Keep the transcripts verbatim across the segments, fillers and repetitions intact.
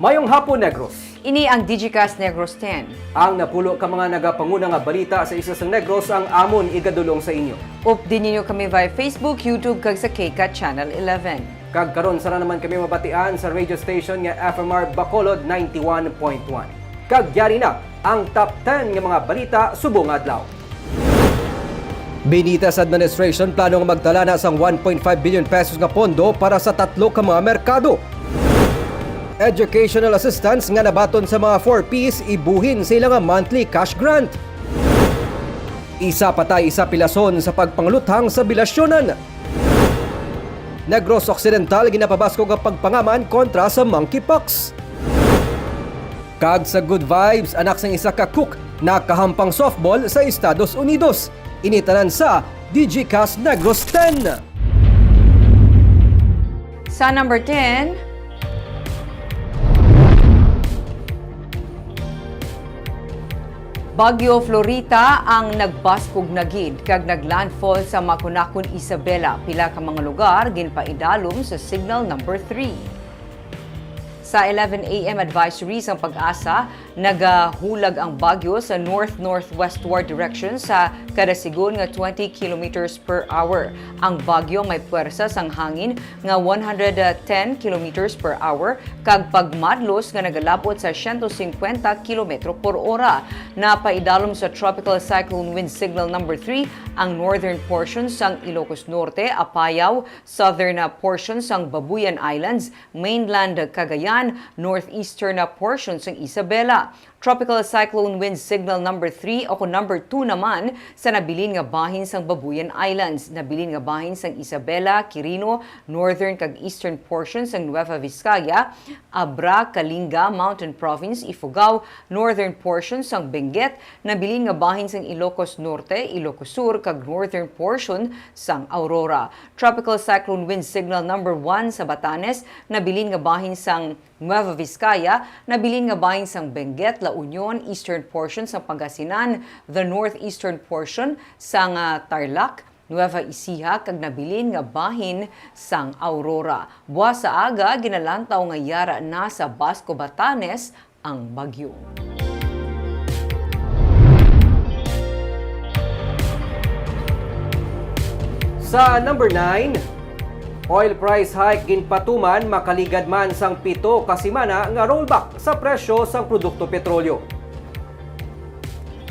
Mayong hapon, Negros. Ini ang Digicast Negros ten. Ang napulo ka mga nagapanguna nga balita sa isla sang Negros ang amon igadulong sa inyo. Updi ninyo kami via Facebook, YouTube, kag sa KCAT Channel eleven. Kag karon, sara naman kami mabatian sa radio station nga F M R Bacolod ninety-one point one. Kag yari na ang top ten nga mga balita subong nga adlaw. Benitez administration plano nga magtala na sang one point five billion pesos nga pondo para sa tatlo ka mga merkado. Educational assistance nga nabaton sa mga four Ps ibuhin sa ila nga monthly cash grant. Isa patay, isa pilason sa pagpangluthang sa bilasyonan. Negros Occidental ginapabaskog ang pagpangaman kontra sa monkeypox. Kag sa good vibes, anak sang isa ka cook, nakahampang softball sa Estados Unidos. Ini tanan sa Digicast Negros ten. Sa number ten, Bagyo Florita ang nagbaskog na gid kag naglandfall sa Maconacon, Isabela. Pila ka mga lugar ginpaidalom sa signal number three. Sa eleven A M advisory sang PAGASA, nagahulag ang bagyo sa north-northwestward direction sa kada sigon nga twenty kilometers per hour. Ang bagyo may puwersa sang hangin nga one hundred ten kilometers per hour kag pagmadlos nga nagalab-ot sa siyento singkwenta kilometro por ora. Napaidalom sa Tropical Cyclone Wind Signal Number three ang northern portion sang Ilocos Norte, Apayao, southern portion sang Babuyan Islands, mainland Cagayan, northeastern portion sang Isabela. Tropical Cyclone Wind Signal Number three o kon Number two naman sa nabilin nga bahin sang Babuyan Islands, nabilin nga bahin sang Isabela, Quirino, northern kag eastern portion sang Nueva Vizcaya, Abra, Kalinga, Mountain Province, Ifugao, northern portion sang Benguet, nabilin nga bahin sang Ilocos Norte, Ilocos Sur, kag northern portion sang Aurora. Tropical Cyclone Wind Signal Number one sa Batanes, nabilin nga bahin sang Nueva Vizcaya, nabilin nga bahin sang Benguet, La Union, eastern portion sang Pangasinan, the northeastern portion sang, ah, Tarlac, Nueva Ecija, kag nabilin nga bahin sang Aurora. Buas sa aga, ginalantaw nga yara na sa Basco, Batanes ang bagyo. Sa number nine, oil price hike ginpatuman makaligad man sang pito ka semana nga rollback sa presyo sang produkto petrolyo.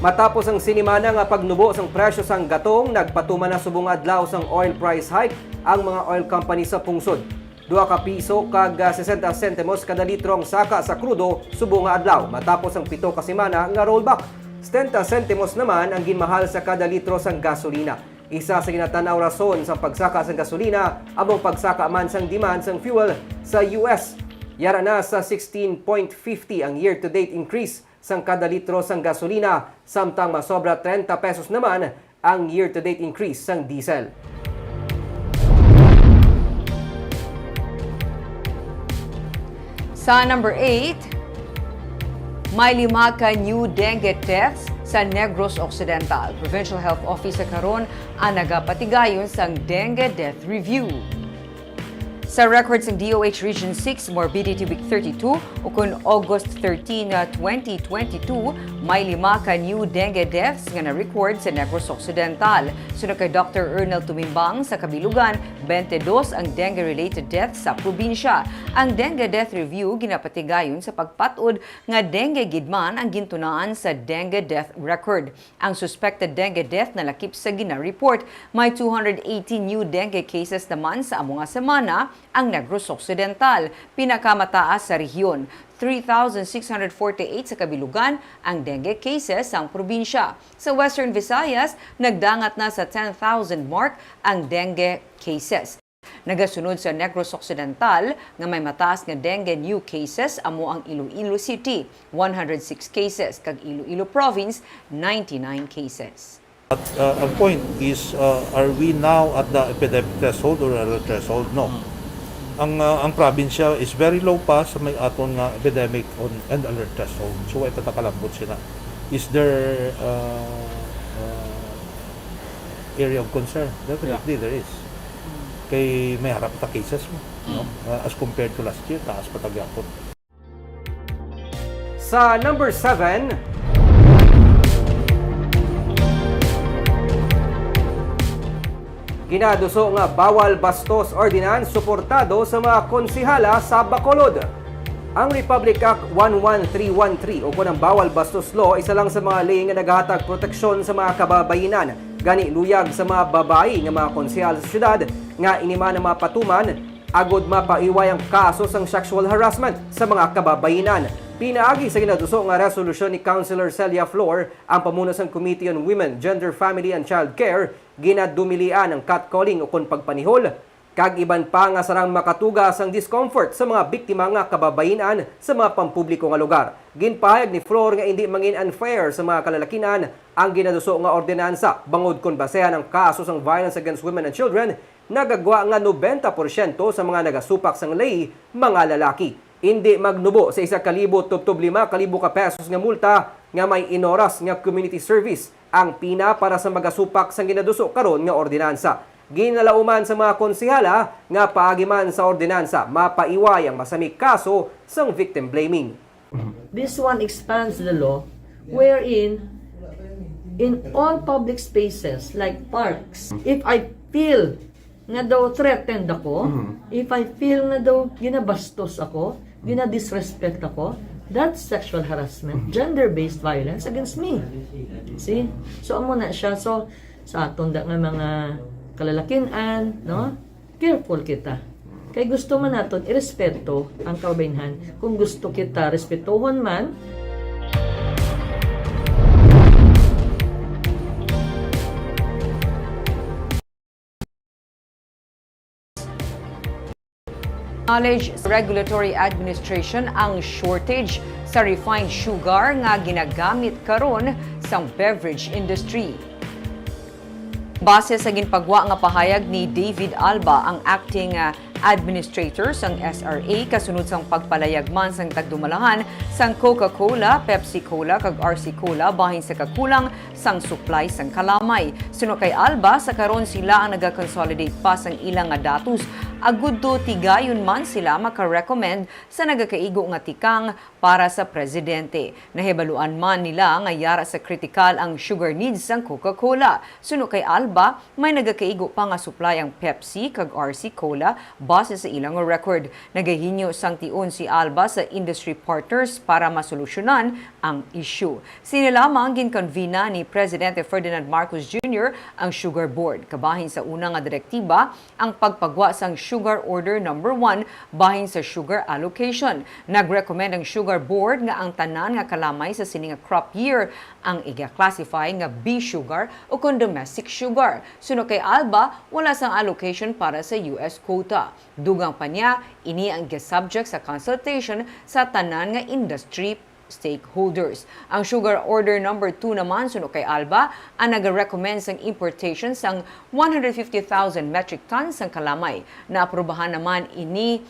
Matapos ang sinimana nga pagnubo sang presyo sang gatong, nagpatuman na subong adlaw sang oil price hike ang mga oil company sa pungsod. Duha ka piso kag, ah, sesenta sentimos kada litro ang saka sa krudo subong nga adlaw, matapos ang pito ka semana nga rollback. Setenta sentimos naman ang ginmahal sa kada litro sang gasolina. Isa sa ginatan-aw rason sang pagsaka sang gasolina amo ang pagsaka man sang demand sang fuel sa U S. Yara na sa sixteen point fifty ang year-to-date increase sang kada litro sang gasolina, samtang masobra trenta pesos naman ang year-to-date increase sang diesel. Sa number eight, may lima ka new dengue deaths sa Negros Occidental. Provincial Health Office sa karon ang nagapatigayon sang dengue death review. Sa records sang D O H Region six Morbidity Week thirty-two, ukon August thirteen, twenty twenty-two, may lima ka new dengue deaths nga na-record sa Negros Occidental. Suno kay Doctor Ernel Tumimbang, sa kabilugan, twenty-dos ang dengue-related deaths sa probinsya. Ang dengue death review ginapatigayon sa pagpat-od nga dengue gid man ang gintunaan sa dengue death record. Ang suspected dengue death nalakip sa gina-report. May two hundred eighteen new dengue cases naman sa amo nga semana ang Negros Occidental, pinakamataas sa rehiyon. Three thousand six hundred forty-eight sa kabilugan ang dengue cases sang probinsya. Sa Western Visayas, nagdangat na sa ten thousand mark ang dengue cases. Nagasunod sa Negros Occidental nga may mataas nga dengue new cases amo ang Iloilo City, one hundred six cases, kag Iloilo Province, ninety-nine cases. But uh, ang point is, uh, are we now at the epidemic threshold or alert threshold? No. Ang uh, ang probinsya is very low pa sa may aton nga epidemic on and alert threshold. So, ito nakalambot sila. Is there uh, uh, area of concern? Definitely, there is. Kay may harap ta cases mo, no? Uh, as compared to last year, taas pa ta gyapon. Sa number seven, ginaduso nga bawal bastos ordinance suportado sa mga konsehala sa Bacolod. Ang Republic Act one one three one three o kon ang Bawal Bastos Law, isa lang sa mga ley nga nagahatag proteksyon sa mga kababayinan, gani luyag sa mga babayi nga mga konsehal sa syudad nga ini man ang mapatuman agod mapaiway ang kaso sang sexual harassment sa mga kababayinan. Pinaagi sa ginaduso nga resolusyon ni Councilor Celia Flor, ang pamuno sang Committee on Women, Gender, Family, and Child Care, ginadumilian ang catcalling ukon pagpanihol kag iban pa nga sarang makatuga sang discomfort sa mga biktima nga kababayinan sa mga pampubliko nga lugar. Ginpahayag ni Flor nga indi mangin unfair sa mga kalalakinan ang ginaduso nga ordinansa, bangod kon basehan ang kaso sang violence against women and children, nagagwa nga nobenta porsyento sa mga nagasupak sang ley mga lalaki. Indi magnubo sa isa ka libo tubtob lima ka libo ka pesos nga multa nga may inoras nga community service ang pina para sa magasupak sang ginaduso karon nga ordinansa. Ginalauman sa mga konsehala nga paagi man sa ordinansa, mapaiway ang masami kaso sang victim blaming. This one expands the law wherein in all public spaces like parks, if I feel nga daw threatened ako, if I feel nga daw ginabastos ako, ginadisrespect ako, that's sexual harassment, gender-based violence against me. See? So, amo na siya. So, sa aton da nga mga kalalakin-an, no? Careful kita. Kay gusto man naton irespeto ang kababainhan. Kung gusto kita respetohon man, Knowledge Regulatory Administration ang shortage sa refined sugar nga ginagamit karon sang beverage industry. Base sa ginpagwa nga pahayag ni David Alba, ang acting, ah, administrator sang S R A, kasunod sang pagpalayag man sang tagdumalahan sang Coca-Cola, Pepsi Cola, kag R C Cola bahin sa kakulang sang supply sang kalamay. Suno kay Alba, sa karon sila ang nagakonsolidate pa sang ila nga datos, agud do tigayon man sila makarecommend sa nagakaigo nga tikang para sa presidente. Nahibaluan man nila nga yara sa kritikal ang sugar needs sang Coca-Cola. Suno kay Alba, may nagakaigo pa nga supply ang Pepsi kag R C Cola base sa ilang record. Nagahinyo sang tion si Alba sa industry partners para masolusyonan ang issue. Sini lamang ginkonvina ni Presidente Ferdinand Marcos Junior ang Sugar Board. Kabahin sa una nga direktiba, ang pagpagwa sang Sugar Order Number One bahin sa sugar allocation. Nag-recommend ang Sugar Board nga ang tanan nga kalamay sa sini nga crop year ang iga-classify nga B sugar o kon domestic sugar. Suno kay Alba, wala sang allocation para sa U S quota. Dugang pa niya, ini ang iga-subject sa consultation sa tanan nga industry stakeholders. Ang Sugar Order Number Two naman, suno kay Alba, ang nag-recommend sang importation sang one hundred fifty thousand metric tons sang kalamay. Naaprubahan naman ini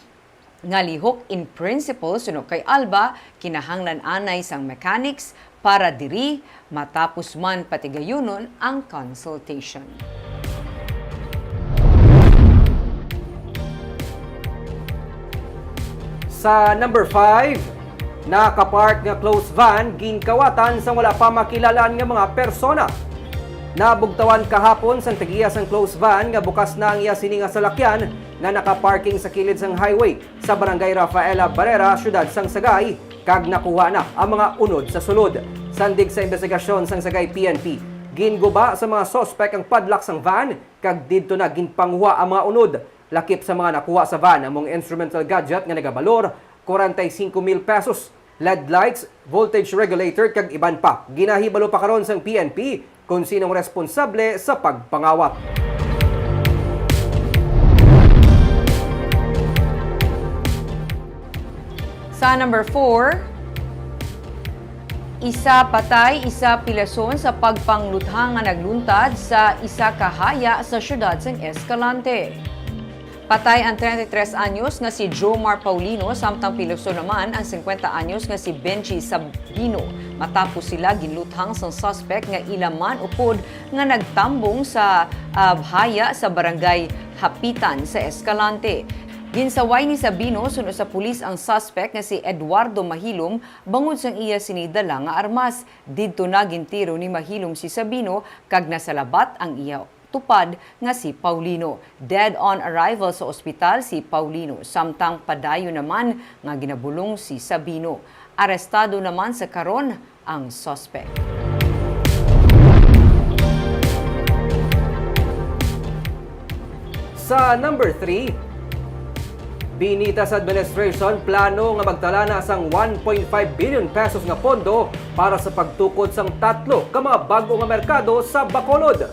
nga lihok in principle, suno kay Alba, kinahanglan anay sang mechanics para diri matapos man patigayunon ang consultation. Sa number five, nakapark nga closed van ginkawatan sang wala pa makilalan nga mga persona. Nabugtawan kahapon sang tag-iya sang closed van nga bukas na ang iya sini nga salakyan nga nakaparking sa kilid sang highway sa Barangay Rafaela Barrera, Siyudad sang Sagay, kag nakuha na ang mga unod sa sulod. Sandig sa imbestigasyon sang Sagay P N P, ginguba sa mga suspek ang padlock sang van kag didto na ginpanguha ang mga unod. Lakip sa mga nakuha sa van amo ang instrumental gadget nga nagabalor kwarenta y singko mil pesos, L E D lights, voltage regulator kag iban pa. Ginahibalo pa karon sang P N P kon sino ang responsable sa pagpangawat. Sa number four, isa patay, isa pilason sa pagpangluthang nga nagluntad sa isa ka haya sa siyudad sang Escalante. Patay ang treinta y tres anyos nga si Jomar Paulino, samtang pilason naman ang singkwenta anyos nga si Benji Sabino, matapos sila ginluthang sang suspek nga ila man upod nga nagtambong sa, ah, haya sa barangay Hapitan sa Escalante. Ginsaway ni Sabino suno sa pulis ang suspect nga si Eduardo Mahilom bangod sang iya sini dala nga armas. Didto na gintiro ni Mahilom si Sabino kag nasalabat ang iya tupad nga si Paulino. Dead on arrival sa ospital si Paulino, samtang padayon naman nga ginabulong si Sabino. Arestado naman sa karon ang suspect. Sa number three, Benitez administration plano nga magtala na sang one point five billion pesos nga pondo para sa pagtukod sang tatlo ka mga bag-o nga merkado sa Bacolod.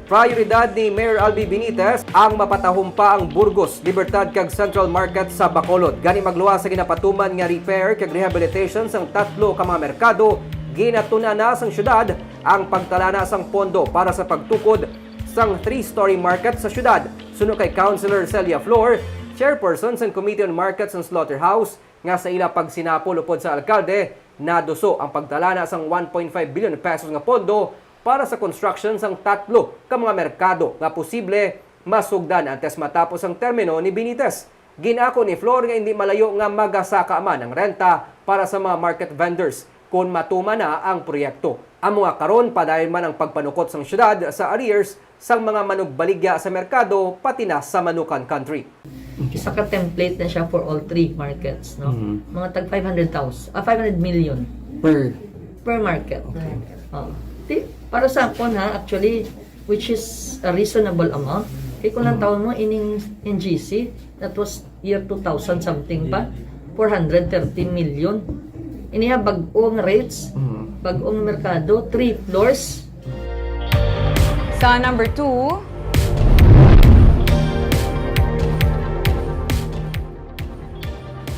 Prioridad ni Mayor Albi Benitez ang mapatahom pa ang Burgos, Libertad kag Central Market sa Bacolod. Gani magluwas sa ginapatuman nga repair kag rehabilitation sang tatlo ka mga merkado, ginatun-an na sang syudad ang pagtala na sang pondo para sa pagtukod sang three-story market sa syudad. Suno kay Councilor Celia Flor, chairperson sang Committee on Markets and Slaughterhouse, nga sa ila pagsinapol upod sa alkalde, naduso ang pagtala na sang one point five billion pesos nga pondo para sa construction sang tatlo ka mga merkado nga posible masugdan antes matapos ang termino ni Benitez. Gin-ako ni Flor nga indi malayo nga magasaka man ang renta para sa mga market vendors kon matuman na ang proyekto. Amo nga karon, padayon man ang pagpanukot sang syudad sa arrears sang mga manugbaligya sa merkado, pati na sa Manukan Country. Isa ka template na siya for all three markets, no? Mhm. Mga tag five hundred thousand, ah, five hundred million Per. Per market. Okay. Oo. Di, para sa akon, ha, actually, which is a reasonable amount. Kay kung lang Mhm. taon mo, ining N G C, that was year two thousand something pa, four hundred thirty million. Iniha bag-ong rates, Mhm. bag-ong merkado, three floors. Sa number two,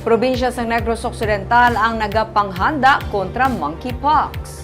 probinsya sang Negros Occidental ang nagapanghanda kontra monkeypox.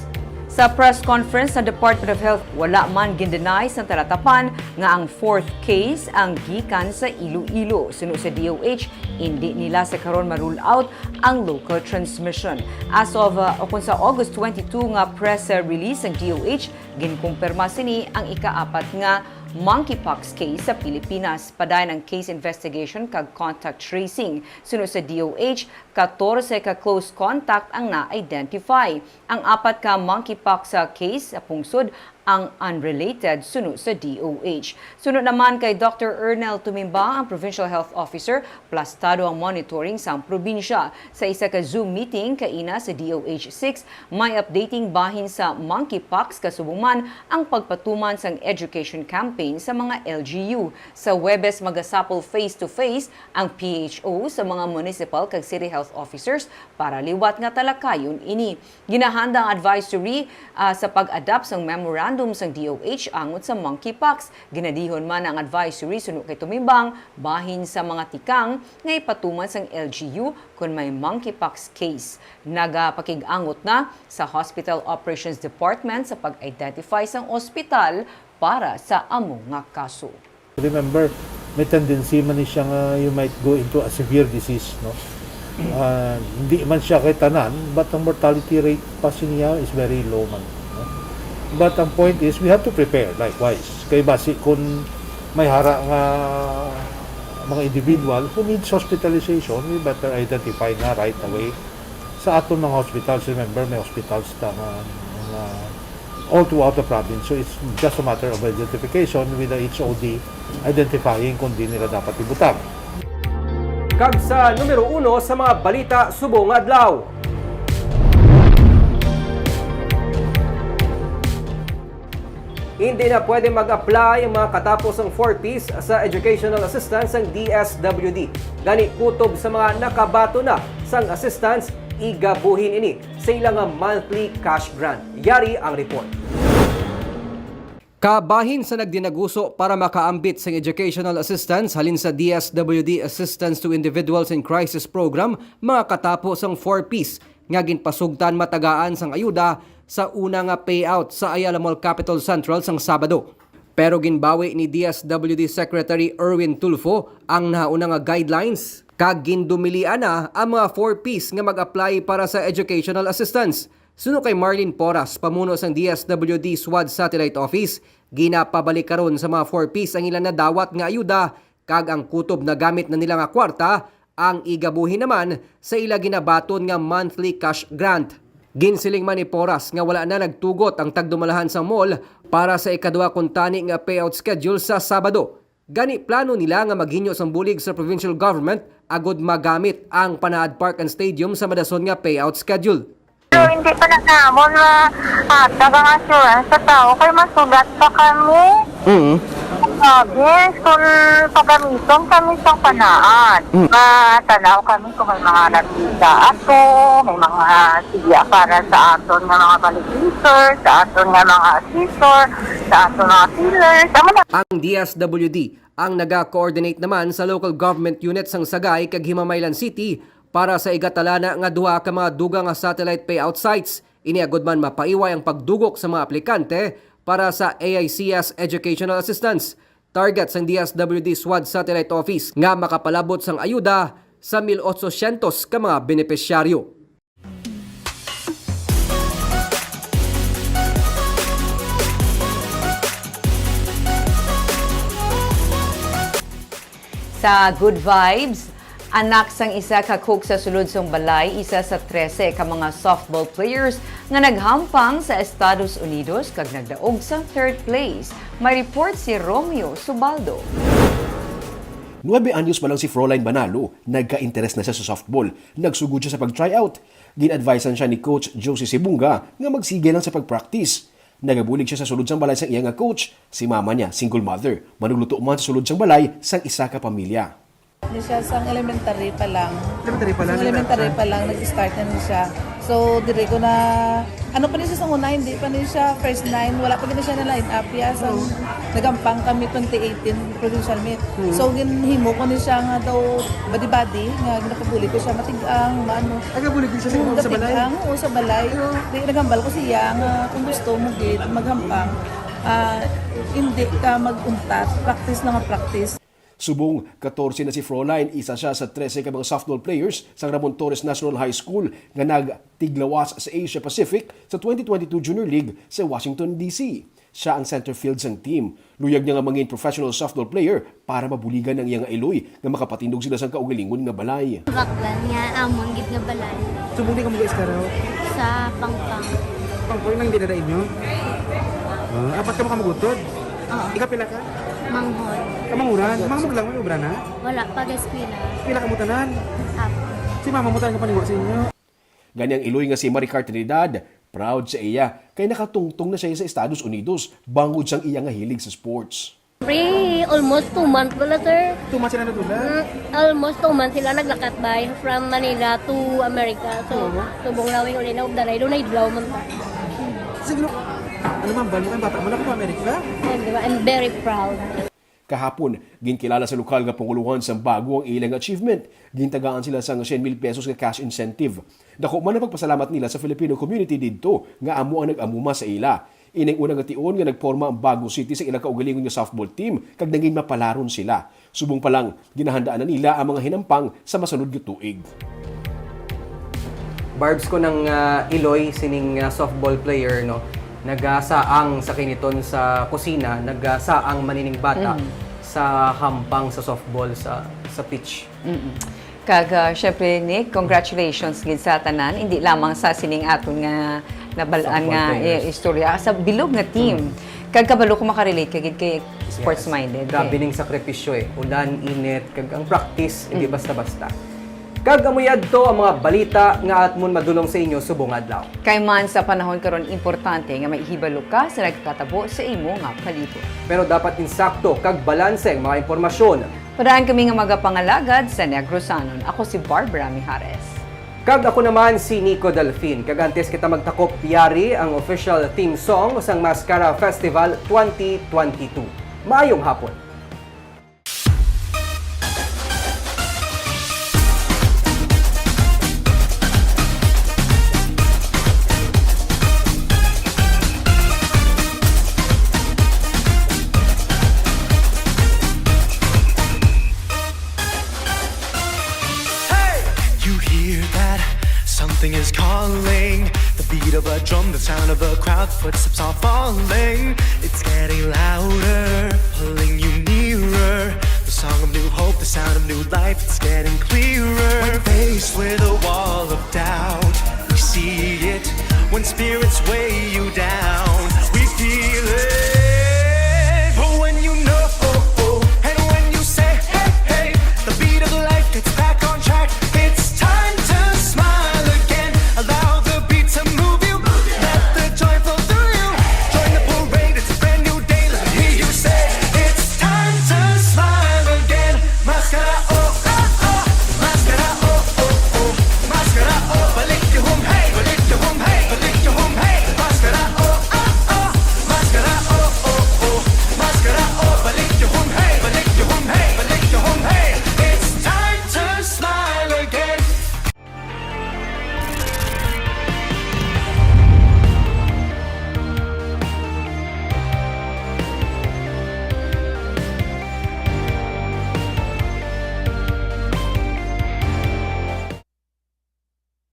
Sa press conference sa Department of Health, wala man gin-deny sang talatapan nga ang fourth case ang gikan sa Iloilo. Suno sa D O H, indi nila sa karon ma-rule out ang local transmission. As of, uh, o kung sa August twenty-two nga press, uh, release sang D O H, ginkumpirma sini ang ikaapat nga monkeypox case sa Pilipinas. Padayon ang case investigation kag contact tracing. Suno sa D O H, katorse ka close contact ang na-identify. Ang apat ka monkeypox, ah, case sa pungsod ang unrelated, suno sa D O H. Suno naman kay Doctor Ernel Tumimbang, ang Provincial Health Officer, plastado ang monitoring sang probinsya. Sa isa ka Zoom meeting kaina sa D O H six, may updating bahin sa monkeypox, kasubong man ang pagpatuman sang education campaign sa mga L G U. Sa Huwebes, magasapol face-to-face ang P H O sa mga municipal kag city health officers para liwat nga talakayon ini. Ginahanda ang advisory, ah, sa pag-adapt sang memorandum sang D O H angot sa monkeypox. Ginadihon man ang advisory, suno kay Tumimbang, bahin sa mga tikang nga ipatuman sang L G U kon may monkeypox case. Nagapakig-angot na sa Hospital Operations Department sa pag-identify sang ospital para sa amo nga kaso. Remember, may tendency man ni siya nga you might go into a severe disease, no? Ah, hindi man siya kay tanan, but ang mortality rate pa siya is very low man, no? But ang point is, we have to prepare likewise. Kay basi kung may hara nga mga individual who needs hospitalization, we better identify na right away sa aton mga hospitals. Remember, may hospitals ta nga, nga all throughout the province. So it's just a matter of identification with the H O D, identifying kung di nila dapat ibutang. Kag sa numero uno sa mga balita subong nga adlaw. Hindi na pwede mag-apply ang mga katapos sang four Ps sa educational assistance sang D S W D. Gani, kutob sa mga nakabaton na sang assistance, igabuhin ini sa ila nga monthly cash grant. Yari ang report. Kabahin sa nagdinaguso para makaambit sang educational assistance halin sa D S W D Assistance to Individuals in Crisis Program, mga katapo sang four Ps nga ginpasugtan matagaan sang ayuda sa una nga payout sa Ayala Mall Capitol Central sang Sabado. Pero ginbawi ni D S W D Secretary Erwin Tulfo ang nahauna nga guidelines, kag gindumilian na ang mga four Ps nga mag-apply para sa educational assistance. Suno kay Marlene Porras, pamuno sang D S W D Suad Satellite Office, ginapabalik karon sa mga four Ps ang ila nadawat nga ayuda Kag ang kutob na gamit na nila nga kwarta, ang igabuhi naman sa ila ginabaton nga monthly cash grant. Ginsiling man ni Porras nga wala na nagtugot ang tagdumalahan sa mall para sa ikaduha kuntani nga payout schedule sa Sabado. Gani, plano nila nga maghinyo sang bulig sa provincial government agud magamit ang Panaad Park and Stadium sa madason nga payout schedule. Pero hindi pa na namon mahatag ang assurance sa tao kay masugat pa kami. Mm. Province, kung pagamiton kami sa Panaad, Mm. matanaw kami kung may mga nagkita ato, may mga siya para sa aton nga mga validator, sa aton nga mga assessor, sa aton mga fillers. Amo na. Ang D S W D ang naga-coordinate naman sa local government unit sang Sagay kag Himamaylan City para sa igatalana nga duha ka mga dugang nga satellite payout sites. Ini agud man mapaiway ang pagdugok sa mga aplikante para sa A I C S educational assistance. Target sang D S W D SWAD Satellite Office nga makapalabot sang ayuda sa mil otsosyentos ka mga benepisyaryo. Sa Good Vibes, anak sang isa ka cook sa sulod sang balay, isa sa trese ka mga softball players nga naghampang sa Estados Unidos kag nagdaog sang third place. May report si Romeo Subaldo. Nuebe anyos pa lang si Froline Banalo, nagka-interes na siya sa softball. Nagsugod siya sa pag-tryout. Gin-advisean siya ni Coach Josie Sibunga nga magsige lang sa pag-practice. Nagabulig siya sa sulod sang balay sang iya nga coach. Si mama niya, single mother, manugluto man sa sulod sang balay sang isa ka pamilya. Ni siya sang elementary pa lang. Elementary pa lang, Sang elementary nag-start. pa lang, nag-start na ni siya. So, diri ko na, ano pa ni siya sa una, hindi pa ni siya first nine, wala pa gid siya na line up. Ya, sang Oo. nagampang kami twenty eighteen provincial meet. Hmm. So, ginhimo ko ni siya nga daw body-body, nga ginapabuli ko siya, matigang, maano. Ay, gabulig din siya sa Oo, imong sa balay? matigang, oo, sa balay. Pero Di, nagambal ko siya nga kung gusto mo gid, maghampang, ah, hindi ka mag-untat, practice na nga practice. Subong katorse na si Froline, isa siya sa trese ka mga softball players sang Ramon Torres National High School nga nagtiglawas sa Asia Pacific sa twenty twenty-two Junior League sa Washington, D C. Siya ang center field sang team. Luyag niya nga mangin professional softball player para mabuligan ang iya nga iloy nga makapatindog sila sang kaugalingon nga balay. Baklan nga amon gid nga balay. Subong di ka mag-iskaraw? Sa Pangpang. Pangpang nang dinada inyo? Ah, apat ka makamugutod? Oo. Ikaw pila ka? Manghod. Kamanguran? Mga maglang may obra na? Wala, pag-eskwela. Pila ka mo tanan? Apat. Si mama mo tanan ka paniwa sa inyo? Gani ang iloy nga si Maricar Trinidad, proud sa iya kay nakatungtong na siya sa Estados Unidos bangod sang iya nga hilig sa sports. Pre, almost two months pala, sir. Two months sila natulad? Mm, almost two months sila naglakat bay from Manila to America. So, Oo. subong lawing uli na ugdaray, doon na idlaw man ta. Siguro, ano man, balo kang bata mo na kung Amerika? And, di ba, I'm very proud. Kahapon, ginkilala sa lokal nga panguluhan sang bago ang ilang achievement. Gintagaan sila sang syen mil pesos nga cash incentive. Dako man ang pagpasalamat nila sa Filipino community didto nga amo ang nag-amuma sa ila. Ining una nga tion nga nagporma ang Bago City sa ilang kaugalingon nga softball team kag nangin mapalaron sila. Subong pa lang, ginahandaan na nila ang mga hinampang sa masunod nga tuig. Barbs, ko nang, ah, iloy sining, ah, softball player, no, nagasaang sa kiniton sa kusina, nagasaang manining bata Mm. sa hampang sa softball sa, sa pitch. Mm-mm. Kag, ah, syempre, Nick, congratulations gid sa tanan, hindi lamang sa sining aton nga nabal-an Softball nga, players. eh, istorya, sa bilog nga team. Mm. Kag kabalo ko makarelate ka gid kay sports-minded, Yes. Grabe eh. ning sakripisyo, eh. Ulan, init, kag ang practice, hindi Mm. basta-basta. Kag amo yadto ang mga balita nga atmon madulong sa inyo subong adlaw. Kay man sa panahon karon, importante nga maihibalo ka sa nagkatabo sa imo nga palibot. Pero dapat insakto kag balanse ang mga impormasyon. Padaan kami nga magapangalagad sa Negrosanon. Ako si Barbara Mijares. Kag ako naman si Nico Delfin. Kag antes kita magtakop, yari ang official theme song sang Mascara Festival twenty twenty-two. Maayong hapon. Hey! You hear that? Something is calling. The beat of a drum, the sound of a crowd, footsteps are falling. It's getting louder, pulling you nearer. The song of new hope, the sound of new life, it's getting clearer. When faced with a wall of doubt, we see it. When spirits weigh you down,